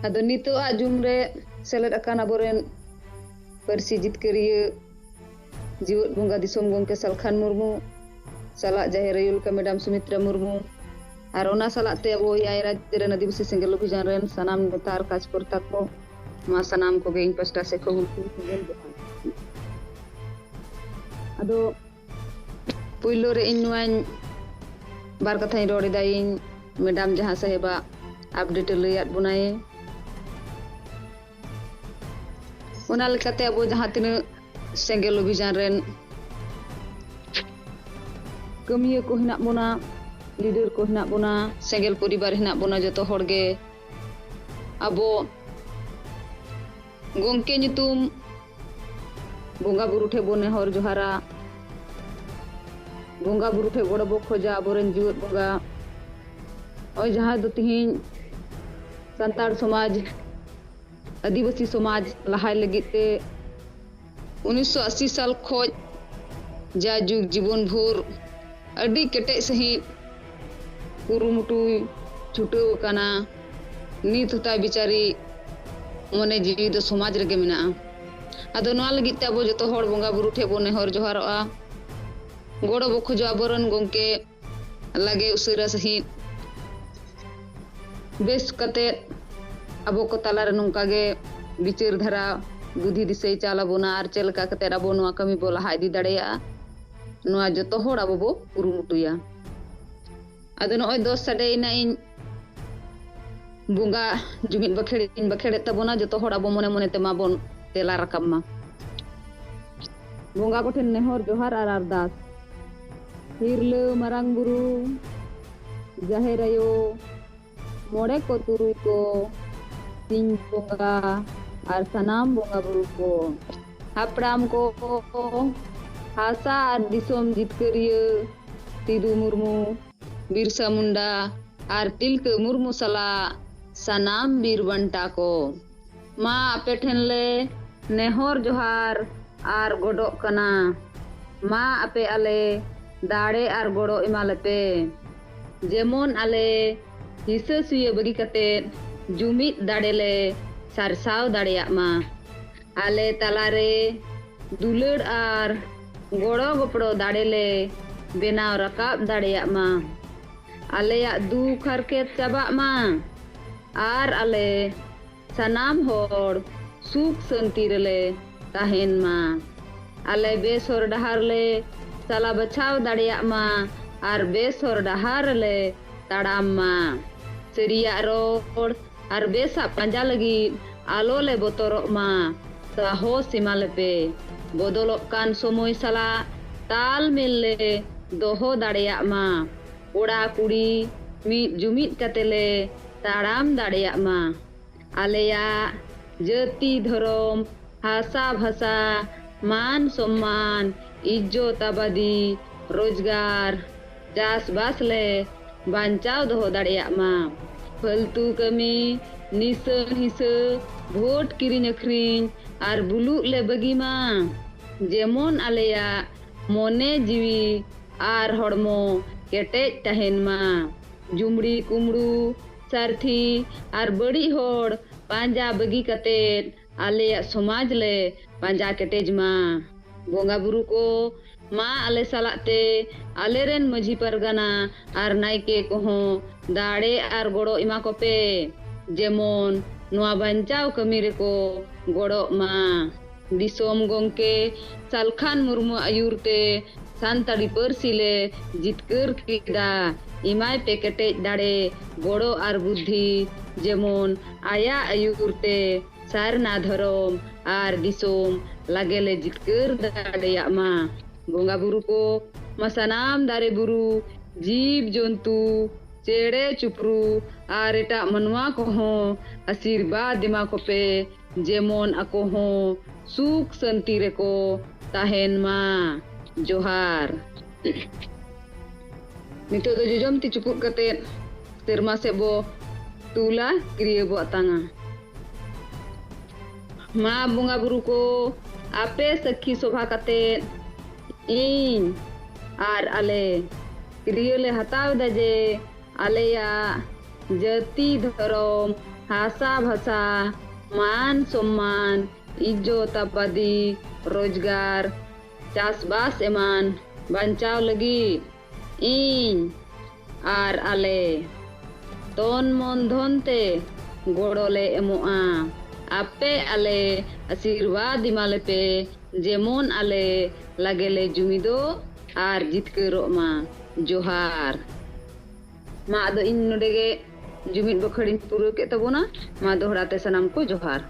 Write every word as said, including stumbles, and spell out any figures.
ᱟᱫᱚ ᱱᱤᱛᱚᱜ ᱟᱜ ᱡᱩᱢ ᱨᱮ ᱥᱮᱞᱮᱫ ᱟᱠᱟᱱ ᱟᱵᱚᱨᱮᱱ ᱯᱟᱹᱨᱥᱤ ᱡᱤᱛᱠᱟᱹᱨᱤᱭᱟᱹ ᱡᱤᱣᱮᱫ ᱵᱚᱸᱜᱟ ᱫᱤᱥᱚᱢ ᱜᱚᱢᱠᱮ ᱥᱟᱞᱠᱷᱟᱱ ᱢᱩᱨᱢᱩ ᱥᱟᱞᱟᱜ ᱡᱟᱦᱮᱨ ᱟᱭᱳ ᱞᱮᱠᱟ ᱢᱮᱰᱟᱢ ᱥᱩᱢᱤᱛᱨᱟ ᱢᱩᱨᱢᱩ, ᱟᱨ ᱚᱱᱟ ᱥᱟᱞᱟᱜ ᱛᱮ ᱟᱵᱚ ᱮᱭᱟᱭ ᱨᱟᱡᱽ ᱨᱮᱱ ᱟᱹᱫᱤᱵᱟᱹᱥᱤ ᱥᱮᱸᱜᱮᱞ ᱚᱵᱷᱤᱡᱟᱱ ᱨᱮᱱ ᱥᱟᱱᱟᱢ ᱱᱮᱛᱟ ᱟᱨ ᱠᱟᱡᱽᱠᱚᱨᱛᱟ ᱠᱚ, ᱱᱚᱣᱟ ᱥᱟᱱᱟᱢ ᱠᱚᱜᱮ ᱤᱧ ᱯᱟᱥᱴᱟ ᱥᱮᱫ ᱠᱷᱚᱱ ᱜᱩᱱ ᱥᱟᱹᱜᱩᱱ ᱡᱚᱦᱟᱨ᱾ ᱟᱫᱚ ᱯᱩᱭᱞᱩ ᱨᱮ ᱤᱧ ᱱᱚᱣᱟᱧ ᱵᱟᱨ ᱠᱟᱛᱷᱟᱧ ᱨᱚᱲ ᱮᱫᱟ, ᱤᱧ ᱢᱮᱰᱟᱢ ᱡᱟᱦᱟᱸ ᱥᱟᱦᱮᱵᱟᱜ ᱟᱯᱰᱮᱴ ᱮ ᱞᱟᱹᱭᱟᱫ ᱵᱚᱱᱟᱭ᱾ ᱚᱱᱟ ᱞᱮᱠᱟᱛᱮ ᱟᱵᱚ ᱡᱟᱦᱟᱸ ᱛᱤᱱᱟᱹᱜ ᱥᱮᱸᱜᱮᱞ ᱚᱵᱷᱤᱡᱟᱱ ᱨᱮᱱ ᱠᱟᱹᱢᱤᱭᱟᱹ ᱠᱚ ᱦᱮᱱᱟᱜ ᱵᱚᱱᱟ, ᱞᱤᱰᱟᱨ ᱠᱚ ᱦᱮᱱᱟᱜ ᱵᱚᱱᱟ, ᱥᱮᱸᱜᱮᱞ ᱯᱚᱨᱤᱵᱟᱨ ᱦᱮᱱᱟᱜ ᱵᱚᱱᱟ, ᱡᱚᱛᱚ ᱦᱚᱲ ᱜᱮ ᱟᱵᱚ ᱜᱚᱢᱠᱮ ᱧᱩᱛᱩᱢ ᱵᱚᱸᱜᱟ ᱵᱩᱨᱩ ᱴᱷᱮᱱ ᱵᱚᱱ ᱱᱮᱦᱚᱨ ᱡᱚᱦᱟᱨᱟ᱾ ᱵᱚᱸᱜᱟ ᱵᱩᱨᱩ ᱴᱷᱮᱱ ᱜᱚᱲᱚ ᱵᱚ ᱠᱷᱚᱡᱟ, ᱟᱵᱚᱨᱮᱱ ᱡᱤᱣᱮᱫ ᱵᱚᱸᱜᱟ᱾ ᱱᱚᱜᱼᱚᱭ ᱡᱟᱦᱟᱸ ᱫᱚ ᱛᱤᱦᱤᱧ ᱥᱟᱱᱛᱟᱲ ᱥᱚᱢᱟᱡᱽ, ᱟᱹᱫᱤᱵᱟᱹᱥᱤ ᱥᱚᱢᱟᱡᱽ ᱞᱟᱦᱟᱭ ᱞᱟᱹᱜᱤᱫ ᱛᱮ ᱩᱱᱤᱥᱥᱚ ᱟᱥᱤ ᱥᱟᱞ ᱠᱷᱚᱡ ᱡᱟ ᱡᱩᱜᱽ ᱡᱤᱵᱚᱱ ᱵᱷᱳᱨ ᱟᱹᱰᱤ ᱠᱮᱴᱮᱡ ᱥᱟᱺᱦᱤᱡ ᱠᱩᱨᱩᱢᱩᱴᱩᱭ ᱪᱷᱩᱴᱟᱹᱣ ᱟᱠᱟᱱᱟ᱾ ᱱᱤᱛ ᱦᱚᱸ ᱛᱟᱭ ᱵᱤᱪᱟᱹᱨᱤ ᱢᱚᱱᱮ ᱡᱤᱣᱤ ᱫᱚ ᱥᱚᱢᱟᱡᱽ ᱨᱮᱜᱮ ᱢᱮᱱᱟᱜᱼᱟ᱾ ᱟᱫᱚ ᱱᱚᱣᱟ ᱞᱟᱹᱜᱤᱫ ᱛᱮ ᱟᱵᱚ ᱡᱚᱛᱚ ᱦᱚᱲ ᱵᱚᱸᱜᱟ ᱵᱩᱨᱩ ᱴᱷᱮᱱ ᱵᱚᱱ ᱱᱮᱦᱚᱨ ᱡᱚᱦᱟᱨᱚᱜᱼᱟ, ᱜᱚᱲᱚ ᱵᱚ ᱠᱷᱚᱡᱚᱜᱼᱟ ᱟᱵᱚᱨᱮᱱ ᱜᱚᱢᱠᱮ ᱞᱟᱜᱮ ᱩᱥᱟᱹᱨᱟ ᱥᱟᱺᱦᱤᱡ ᱵᱮᱥ ᱠᱟᱛᱮ ᱟᱵᱚ ᱠᱚ ᱛᱟᱞᱟᱨᱮ ᱱᱚᱝᱠᱟ ᱜᱮ ᱵᱤᱪᱟᱹᱨ ᱫᱷᱟᱨᱟ ᱵᱩᱫᱷᱤ ᱫᱤᱥᱟᱹᱭ ᱪᱟᱞ ᱟᱵᱚᱱᱟ, ᱟᱨ ᱪᱮᱫ ᱞᱮᱠᱟ ᱠᱟᱛᱮ ᱟᱵᱚ ᱱᱚᱣᱟ ᱠᱟᱹᱢᱤ ᱵᱚ ᱞᱟᱦᱟ ᱤᱫᱤ ᱫᱟᱲᱮᱭᱟᱜᱼᱟ, ᱱᱚᱣᱟ ᱡᱚᱛᱚ ᱦᱚᱲ ᱟᱵᱚ ᱵᱚ ᱠᱩᱨᱩᱢᱩᱴᱩᱭᱟ᱾ ᱟᱫᱚ ᱱᱚᱜᱼᱚᱭ ᱫᱚᱥ ᱥᱟᱰᱮᱭᱮᱱᱟ, ᱤᱧ ᱵᱚᱸᱜᱟ ᱡᱩᱢᱤᱫ ᱵᱟᱠᱷᱮᱲ ᱤᱧ ᱵᱟᱠᱷᱮᱲᱮᱫ ᱛᱟᱵᱚᱱᱟ, ᱡᱚᱛᱚ ᱦᱚᱲ ᱟᱵᱚ ᱢᱚᱱᱮ ᱢᱚᱱᱮ ᱛᱮ ᱢᱟᱵᱚᱱ ᱛᱮᱞᱟ ᱨᱟᱠᱟᱵ ᱢᱟ᱾ ᱵᱚᱸᱜᱟ ᱠᱚᱴᱷᱮᱱ ᱱᱮᱦᱚᱨ ᱡᱚᱦᱟᱨ ᱟᱨ ᱟᱨᱫᱟᱥ᱾ ᱦᱤᱨᱞᱟᱹ ᱢᱟᱨᱟᱝ ᱵᱩᱨᱩ, ᱡᱟᱦᱮᱨ ᱟᱭᱳ, ᱢᱚᱬᱮ ᱠᱚ ᱛᱩᱨᱩᱭ ᱠᱚ, ᱥᱤᱧ ᱵᱚᱸᱜᱟ ᱟᱨ ᱥᱟᱱᱟᱢ ᱵᱚᱸᱜᱟ ᱵᱩᱨᱩ ᱠᱚ, ᱦᱟᱯᱲᱟᱢ ᱠᱚ, ᱦᱟᱥᱟ ᱟᱨ ᱫᱤᱥᱚᱢ ᱡᱤᱛᱠᱟᱹᱨᱤᱭᱟᱹ ᱥᱤᱫᱩ ᱢᱩᱨᱢᱩ, ᱵᱤᱨᱥᱟ ᱢᱩᱱᱰᱟ ᱟᱨ ᱛᱤᱞᱠᱟᱹ ᱢᱩᱨᱢᱩ ᱥᱟᱞᱟᱜ ᱥᱟᱱᱟᱢ ᱵᱤᱨ ᱵᱟᱱᱴᱟ ᱠᱚ, ᱢᱟ ᱟᱯᱮ ᱴᱷᱮᱱ ᱞᱮ ᱱᱮᱦᱚᱨ ᱡᱚᱦᱟᱨ ᱟᱨ ᱜᱚᱰᱚᱜ ᱠᱟᱱᱟ᱾ ᱢᱟ ᱟᱯᱮ ᱟᱞᱮ ᱫᱟᱲᱮ ᱟᱨ ᱜᱚᱲᱚ ᱮᱢᱟ ᱞᱮᱯᱮ, ᱡᱮᱢᱚᱱ ᱟᱞᱮ ᱦᱤᱥᱟᱹ ᱥᱩᱭᱟᱹ ᱵᱟᱹᱜᱤ ᱠᱟᱛᱮᱫ ᱡᱩᱢᱤᱫ ᱫᱟᱲᱮ ᱞᱮ ᱥᱟᱨᱥᱟᱣ ᱫᱟᱲᱮᱭᱟᱜ ᱢᱟ᱾ ᱟᱞᱮ ᱛᱟᱞᱟᱨᱮ ᱫᱩᱞᱟᱹᱲ ᱟᱨ ᱜᱚᱲᱚ ᱜᱚᱯᱚᱲᱚ ᱫᱟᱲᱮ ᱞᱮ ᱵᱮᱱᱟᱣ ᱨᱟᱠᱟᱵ ᱫᱟᱲᱮᱭᱟᱜ ᱢᱟ᱾ ᱟᱞᱮᱭᱟᱜ ᱫᱩᱠ ᱦᱟᱨᱠᱮᱛ ᱪᱟᱵᱟᱜ ᱢᱟ ᱟᱨ ᱟᱞᱮ ᱥᱟᱱᱟᱢ ᱦᱚᱲ ᱥᱩᱠ ᱥᱟᱹᱱᱛᱤ ᱨᱮᱞᱮ ᱛᱟᱦᱮᱱ ᱢᱟ᱾ ᱟᱞᱮ ᱵᱮᱥ ᱦᱚᱨ ᱰᱟᱦᱟᱨ ᱞᱮ ᱥᱟᱞᱟ ᱵᱟᱪᱷᱟᱣ ᱫᱟᱲᱮᱭᱟᱜ ᱢᱟ ᱟᱨ ᱵᱮᱥ ᱦᱚᱨ ᱰᱟᱦᱟᱨ ᱨᱮᱞᱮ ᱛᱟᱲᱟᱢ ᱢᱟ᱾ ᱥᱟᱹᱨᱤᱭᱟᱜ ᱨᱚᱲ ᱟᱨ ᱵᱮᱥᱟᱜ ᱯᱟᱸᱡᱟ ᱞᱟᱹᱜᱤᱫ ᱟᱞᱚ ᱞᱮ ᱵᱚᱛᱚᱨᱚᱜ ᱢᱟ᱾ ᱥᱟᱦᱚᱥ ᱮᱢᱟ ᱞᱮᱯᱮ᱾ ᱵᱚᱫᱚᱞᱚᱜ ᱠᱟᱱ ᱥᱚᱢᱚᱭ ᱥᱟᱞᱟᱜ ᱛᱟᱞ ᱢᱮᱞ ᱞᱮ ᱫᱚᱦᱚ ᱫᱟᱲᱮᱭᱟᱜ ᱢᱟ᱾ ᱠᱚᱲᱟ ᱠᱩᱲᱤ ᱢᱤᱫ ᱡᱩᱢᱤᱫ ᱠᱟᱛᱮ ᱞᱮ ᱛᱟᱲᱟᱢ ᱫᱟᱲᱮᱭᱟᱜ ᱢᱟ᱾ ᱟᱞᱮᱭᱟᱜ ᱡᱟᱹᱛᱤ, ᱫᱷᱚᱨᱚᱢ, ᱦᱟᱥᱟ ᱵᱷᱟᱥᱟ, ᱢᱟᱱ ᱥᱚᱢᱢᱟᱱ, ᱤᱡᱽᱡᱚᱛ ᱟᱵᱟᱫᱤ, ᱨᱳᱡᱽᱜᱟᱨ, ᱪᱟᱥᱵᱟᱥ ᱞᱮ ᱵᱟᱧᱪᱟᱣ ᱫᱚᱦᱚ ᱫᱟᱲᱮᱭᱟᱜ ᱢᱟ᱾ ᱯᱷᱟᱹᱞᱛᱩ ᱠᱟᱹᱢᱤ, ᱱᱤᱥᱟᱹ ᱦᱤᱥᱟᱹ, ᱵᱷᱳᱴ ᱠᱤᱨᱤᱧ ᱟᱹᱠᱷᱨᱤᱧ ᱟᱨ ᱵᱩᱞᱩᱜ ᱞᱮ ᱵᱟᱹᱜᱤ ᱢᱟ᱾ ᱡᱮᱢᱚᱱ ᱟᱞᱮᱭᱟᱜ ᱢᱚᱱᱮ ᱡᱤᱣᱤ ᱟᱨ ᱦᱚᱲᱢᱚ ᱠᱮᱴᱮᱡ ᱛᱟᱦᱮᱱ ᱢᱟ᱾ ᱡᱩᱢᱲᱤ ᱠᱩᱢᱲᱩ, ᱥᱟᱨᱛᱷᱤ ᱟᱨ ᱵᱟᱹᱲᱤᱡ ᱦᱚᱲ ᱯᱟᱸᱡᱟ ᱵᱟᱹᱜᱤ ᱠᱟᱛᱮᱫ ᱟᱞᱮᱭᱟᱜ ᱥᱚᱢᱟᱡᱽ ᱞᱮ ᱯᱟᱸᱡᱟ ᱠᱮᱴᱮᱡ ᱢᱟ᱾ ᱵᱚᱸᱜᱟ ᱵᱩᱨᱩ ᱠᱚ, ᱢᱟ ᱟᱞᱮ ᱥᱟᱞᱟᱜ ᱛᱮ ᱟᱞᱮᱨᱮᱱ ᱢᱟᱹᱡᱷᱤ ᱯᱟᱨᱜᱟᱱᱟ ᱟᱨ ᱱᱟᱭᱠᱮ ᱠᱚᱦᱚᱸ ᱫᱟᱲᱮ ᱟᱨ ᱜᱚᱲᱚ ᱮᱢᱟ ᱠᱚᱯᱮ, ᱡᱮᱢᱚᱱ ᱱᱚᱣᱟ ᱵᱟᱧᱪᱟᱣ ᱠᱟᱹᱢᱤ ᱨᱮᱠᱚ ᱜᱚᱲᱚᱜ ᱢᱟ᱾ ᱫᱤᱥᱚᱢ ᱜᱚᱢᱠᱮ ᱥᱟᱞᱠᱷᱟᱱ ᱢᱩᱨᱢᱩ ᱟᱹᱭᱩᱨ ᱛᱮ ᱥᱟᱱᱛᱟᱲᱤ ᱯᱟᱹᱨᱥᱤ ᱞᱮ ᱡᱤᱛᱠᱟᱹᱨ ᱠᱮᱫᱟ᱾ ᱮᱢᱟᱭ ᱯᱮ ᱠᱮᱴᱮᱡ ᱫᱟᱲᱮ, ᱜᱚᱲᱚ ᱟᱨ ᱵᱩᱫᱽᱫᱷᱤ, ᱡᱮᱢᱚᱱ ᱟᱭᱟᱜ ᱟᱹᱭᱩᱨ ᱛᱮ ᱥᱟᱨᱱᱟ ᱫᱷᱚᱨᱚᱢ ᱟᱨ ᱫᱤᱥᱚᱢ ᱞᱟᱜᱮ ᱞᱮ ᱡᱤᱛᱠᱟᱹᱨ ᱫᱟᱲᱮᱭᱟᱜ ᱢᱟ᱾ ᱵᱚᱸᱜᱟ ᱵᱩᱨᱩ ᱠᱚ, ᱢᱟ ᱥᱟᱱᱟᱢ ᱫᱟᱨᱮ ᱵᱩᱨᱩ, ᱡᱤᱵᱽ ᱡᱚᱱᱛᱩ, ᱪᱮᱬᱮ ᱪᱩᱯᱨᱩ ᱟᱨ ᱮᱴᱟᱜ ᱢᱟᱱᱣᱟ ᱠᱚᱦᱚᱸ ᱟᱥᱤᱨᱵᱟᱫᱽ ᱮᱢᱟ ᱠᱚᱯᱮ, ᱡᱮᱢᱚᱱ ᱟᱠᱚ ᱦᱚᱸ ᱥᱩᱠ ᱥᱟᱹᱱᱛᱤ ᱨᱮᱠᱚ ᱛᱟᱦᱮᱱ ᱢᱟ᱾ ᱡᱚᱦᱟᱨ᱾ ᱱᱤᱛᱚᱜ ᱫᱚ ᱡᱚᱡᱚᱢ ᱛᱤ ᱪᱩᱯᱩᱫ ᱠᱟᱛᱮ ᱥᱮᱨᱢᱟ ᱥᱮᱫ ᱵᱚ ᱛᱩᱞᱟ, ᱠᱤᱨᱭᱟᱹ ᱵᱚ ᱟᱛᱟᱝᱟ᱾ ᱢᱟ ᱵᱚᱸᱜᱟ ᱵᱩᱨᱩ ᱠᱚ, ᱟᱯᱮ ᱥᱟᱹᱠᱷᱤ ᱥᱚᱵᱷᱟ ᱠᱟᱛᱮ ᱤᱧ ᱟᱨ ᱟᱞᱮ ᱠᱤᱨᱭᱟᱹ ᱞᱮ ᱦᱟᱛᱟᱣ ᱮᱫᱟ ᱡᱮ ᱟᱞᱮᱭᱟᱜ ᱡᱟᱹᱛᱤ, ᱫᱷᱚᱨᱚᱢ, ᱦᱟᱥᱟ ᱵᱷᱟᱥᱟ, ᱢᱟᱱ ᱥᱚᱢᱢᱟᱱ, ᱤᱡᱽᱡᱚᱛ ᱟᱵᱟᱫᱤ, ᱨᱳᱡᱽᱜᱟᱨ, ᱪᱟᱥᱵᱟᱥ ᱮᱢᱟᱱ ᱵᱟᱧᱪᱟᱣ ᱞᱟᱹᱜᱤᱫ ᱤᱧ ᱟᱨ ᱟᱞᱮ ᱛᱚᱱ ᱢᱚᱱ ᱫᱷᱚᱱ ᱛᱮ ᱜᱚᱲᱚ ᱞᱮ ᱮᱢᱚᱜᱼᱟ᱾ ᱟᱯᱮ ᱟᱞᱮ ᱟᱥᱤᱨᱵᱟᱫᱽ ᱮᱢᱟ ᱞᱮᱯᱮ, ᱡᱮᱢᱚᱱ ᱟᱞᱮ ᱞᱟᱜᱮ ᱞᱮ ᱡᱩᱢᱤᱫᱚᱜ ᱟᱨ ᱡᱤᱛᱠᱟᱹᱨᱚᱜ ᱢᱟ᱾ ᱡᱚᱦᱟᱨ᱾ ᱢᱟ ᱟᱫᱚ ᱤᱧ ᱱᱚᱰᱮ ᱜᱮ ᱡᱩᱢᱤᱫ ᱵᱟᱹᱠᱷᱟᱹᱲᱤᱧ ᱯᱩᱨᱟᱹᱣ ᱠᱮᱫ ᱛᱟᱵᱚᱱᱟ᱾ ᱢᱟ ᱫᱚᱦᱲᱟ ᱛᱮ ᱥᱟᱱᱟᱢ ᱠᱚ ᱡᱚᱦᱟᱨ᱾